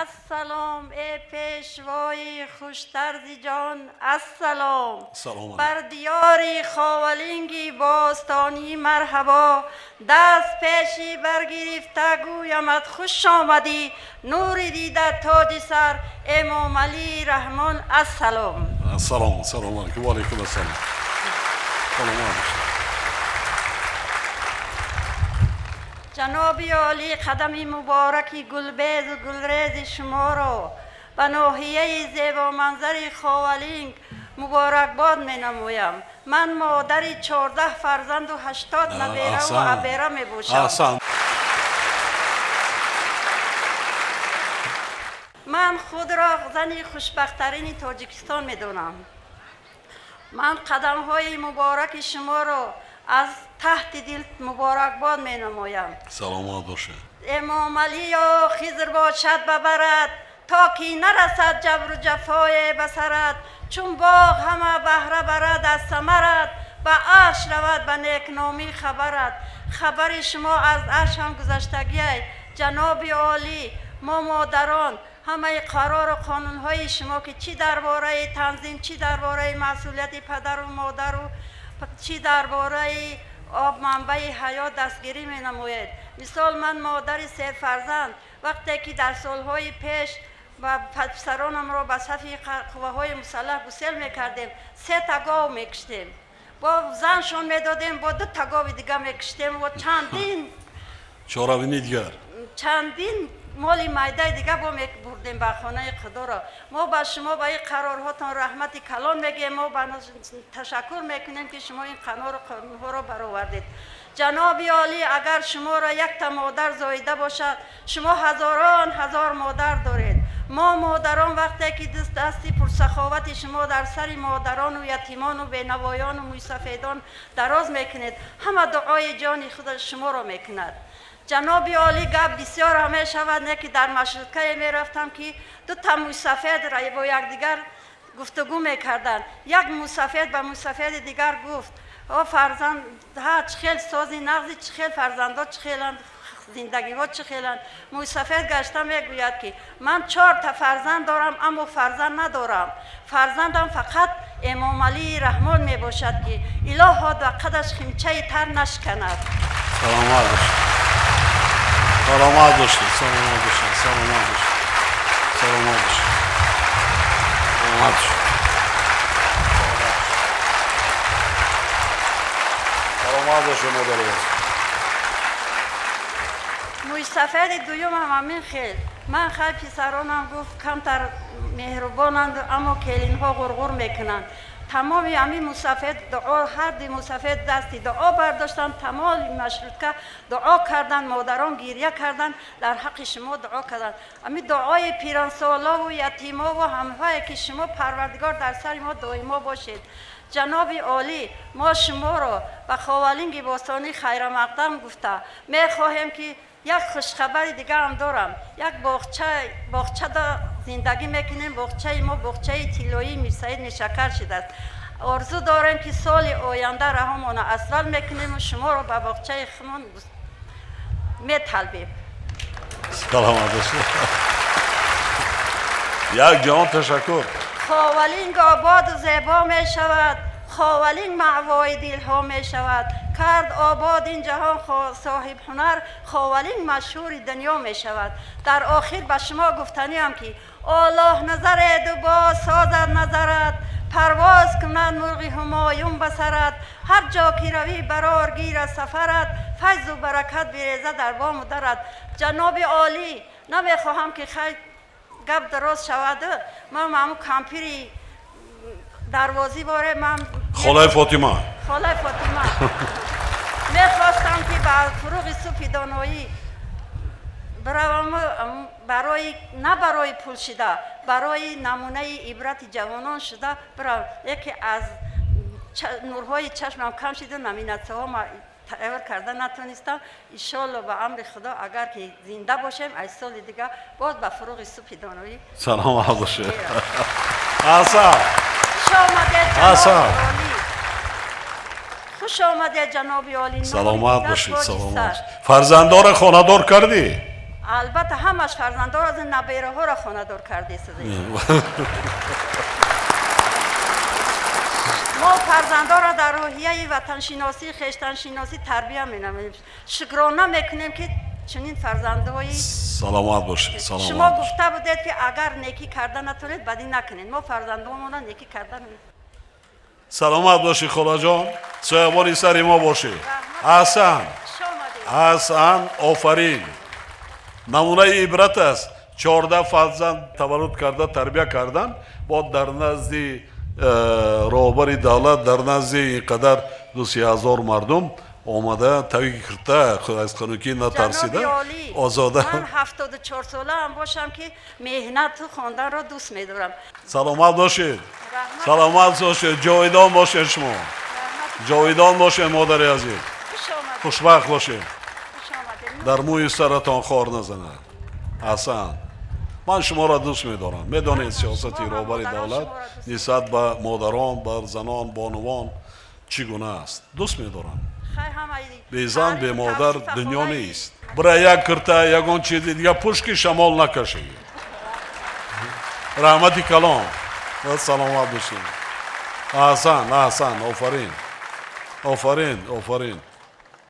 Ассалом, э пешвои хуштарзи ҷон, ассалом. Салом. Бар диёри Ховалинги бостонӣ марҳабо. Даст пеши баргирифта гӯямат, хуш омадӣ, нури дида, тоҷи сар, Эмомалӣ Раҳмон, ассалом. Ассалом, салом алейкум, ва алейкум ассалом, саломат бошед. Ҷаноби олӣ, қадами мубораки гулбезу гулрези шуморо ба ноҳияи зебоманзари Ховалинг муборакбод менамоям. Ман модари 14 фарзанду 80 набераву абера мебошам. Аҳсан. Ман худро зани хушбахттарини Тоҷикистон медонам. Ман қадамҳои мубораки шуморо аз таҳти дил муборакбод менамоям. Саломат бошед. Эмомалиё, Хизр бошад ба барат, то ки нарасад ҷабру ҷафое ба сарат. Чун боғ ҳама баҳра барад аз самарат, ба арш равад ба некномӣ хабарат. Хабари шумо аз арш ҳам гузаштагиай, ҷаноби олӣ. Мо модарон ҳамаи қарору қонунҳои шумо, ки чӣ дар бораи танзим, чӣ дар бораи масъулияти падару модару, чӣ дар бораи об, манбаи ҳаёт, дастгирӣ менамоед. Мисол, ман модари сефарзанд, вақте ки дар солҳои пеш ба писаронамро ба сафи қувваҳои мусаллаҳ гусел мекардем, сета гов мекуштем, бо заншон медодем, бо дута гови дига мекуштем ва чандин чорабини дигар. Чандин моли майдаи дига бо мебурдем ба хонаи худоро. Мо ба шумо ба ин қарорҳотон раҳмати калон мегӯем. Мо ба ташаккур мекунем, ки шумо ин қанору қонунҳоро баровардед. Ҷаноби олӣ, агар шуморо якта модар зоида бошад, шумо ҳазорон ҳазор модар доред. Мо модарон, вақте ки дасти пурсаховати шумо дар сари модарону ятимону бенавоёну мӯйсафедон дароз мекунед, ҳама дуои ҷони худ шуморо мекунад. Ҷаноби олӣ, гап бисёр мешавад, не ки дар маршруткае мерафтам, ки дута мӯйсафед бо якдигар гуфтугӯ мекарданд. Як мӯйсафед ба мӯйсафеди дигар гуфт: «О фарзанд, ҳа, чӣ хел сози, нағзи, чӣ хел фарзандо, чӣ хеланд, зиндагиҳо чӣ хеланд?» Мӯйсафед гашта мегӯяд, ки ман чорта фарзанд дорам, аммо фарзанд надорам. Фарзандам фақат Эмомалии Раҳмон мебошад, ки илоҳо ба қадаш химчаи тар нашканад. Саломат бошед, саломат бошед, саломат бошед, саломат бошед, саломат бошед, саломат бошед, саломат бошед, модари азиз. Мӯйсафеди дуюмам ҳамин хел: «Ман хай, писаронам, — гуфт, — камтар меҳрубонанд, аммо келинҳо ғурғур мекунанд». Тамоми ҳамин мусафед дуо, ҳарди мусафед дасти дуо бардоштанд, тамоми маршрутка дуо карданд, модарон гиря карданд, дар ҳаққи шумо дуо карданд. Ҳамин дуои пиронсолову ятимову ҳамҳое ки шумо, Парвардигор, дар сари мо доимо бошед. Ҷаноби олӣ, мо шуморо ба Ховалинги бостонӣ хайрамақдам гуфта мехоҳем, ки як хушхабари дигарам дорам. Як боғчада зиндагӣ мекунем, боғчаи мо боғчаи тиллоии Мирсаид Миршакар шудааст. Орзу дорем, ки соли оянда раҳомона асфалт мекунему шуморо ба боғчаи худмон металбем. Саломат бошед, як ҷаҳон ташаккур. Ховалинг ободу зебо мешавад, Ховалинг маъвои дилҳо мешавад. Кард обод ин ҷаҳон соҳибҳунар, Ховалинг машҳури дунё мешавад. Дар охир ба шумо гуфтаниам, ки Оллоҳ назаре боз созад назарат, парвоз кунад мурғи ҳумоюн ба сарат, ҳар ҷо ки равӣ, барор гирад сафарат, файзу баракат биреза дар бому дарат. Ҷаноби олӣ, намехоҳам, ки хай гап дароз шавад. Ман ҳамун кампири дарвозӣ боре ман Холаи Фотима. Холаи Фотима, мехостам, ки ба фуруғи субҳи доноӣ биравам, барои на барои пул шида, барои намунаи ибрати ҷавонон шуда биравам. Яке аз нурҳои чашмам кам шида, номинатсияҳо тайёр карда натонистам. Иншолло, ба амри Худо, агар ки зинда бошем, аз соли дига боз ба фуруғи субҳи доноӣ. Саломат бошед, аҳсан. Хуш омадед, ҷаноби олӣ, хуш омадед, ҷаноби олӣ. Саломат бошед, саломат. Фарзандора хонадор кардӣ? Албатта, ҳамаш фарзанддор аз набераҳоро хонадор кардесед. Мо фарзандонро дар рӯҳияи ватаншиносӣ, хештаншиносӣ тарбия менамоем. Шукрона мекунем, ки чунин фарзандҳои Саломат бошед. Шумо Саломат бошед. гуфта будед, ки агар некӣ карда натонед, бадӣ накунед. Мо фарзандонмонро некӣ карда. Саломат бошӣ, холаҷон, соябони сари мо бошӣ. Аҳсан. Хуш омадед. Аҳсан, офарин, намунаи ибрат аст. 14 фарзанд таваллуд карда, тарбия кардан, бо дар назди роҳбари давлат, дар назди ин қадар 2-3 ҳазор мардум омада, таги кирта аз хунукӣ натарсида. Ҷаноби олӣ, озода. Ман 74 солаам бошам, ки меҳнату хонданро дӯст медорам. Саломат бошед. Раҳмат. Саломат бошед, ҷовидон бошед шумо. Раҳмат. Ҷовидон бошед, модари азиз. Хуш омадед. Хушбахт бошед. Хуш омадед. Дар мӯи саратон хор назанад. Аҳсан, ман шуморо дӯст медорам. Медонед, сиёсати Шумо ҳам роҳбари модарон давлат шуморо дӯст нисбат ба модарон, бар занон, бонувон чӣ гуна аст. Дӯст медорам. Хай, ҳамаи Безан, таърифу бемодар тавсифа дунё хонаи нест. Бира, як кирта, ягон чизи дига пӯш, ки шамол накашӣ. Раҳмати калон ва саломат бошед. Аҳсан, аҳсан, офарин, офарин, офарин.